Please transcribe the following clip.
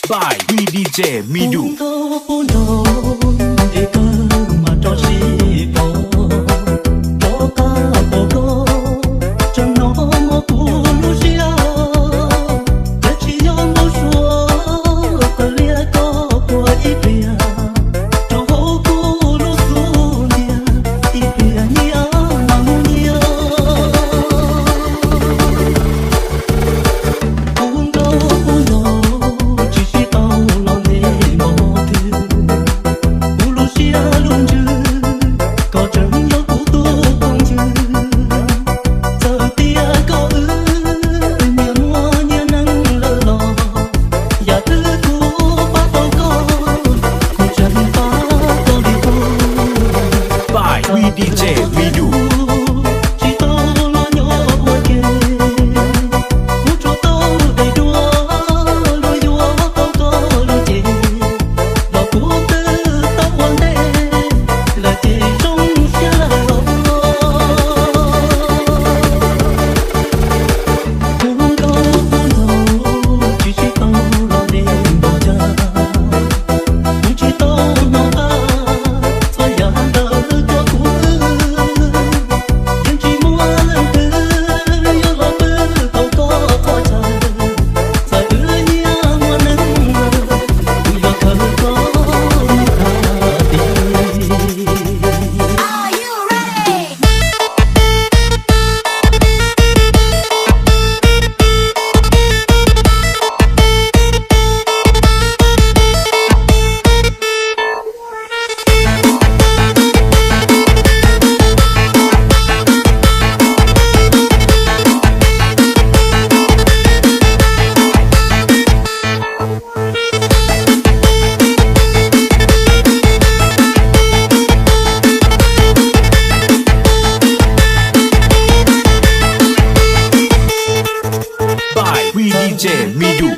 By V D J Midu. Pub nrau pub nrau, es kawg mas rov sib pom, rov qab pom koj, tseem hnov mob kuv lub siab, ces tsis yog npau suav, kawg liab koj puag ib pliag, rau hauv kuv lub xub ntiag, ib pliag nyiaj mas mus nyiaj. Pub nrau pub nrau, tsis sib tau los ntev npaum twg, kuv lub siab lub ntsws, koj tseem yog kuv tus phooj ywg. Txawm tias koj wb nyias muaj nyias neej lawm los, yam twg kuv pab tau koj, kuv tseem pab koj li ub. By V D J Midu. Tsis tau los nyob ua ke, kuv tsuas tau tej duab, luag yuav tau koj lub cev, los kuv twb tau ua ntej, lawm ces zoo siab lawm los. Pub nrau pub nrau, tsis sib tau los ntev npaum cas, kuv tsis tau hnov qab, txhua yam ntawm koj kuv wb, yeej tsis muaj leej twg yuav los pw tau koj qhov chaw. Txawm wb nyias muaj neej, kuv yuav khaws koj mus tag tiam. By V D J Midu.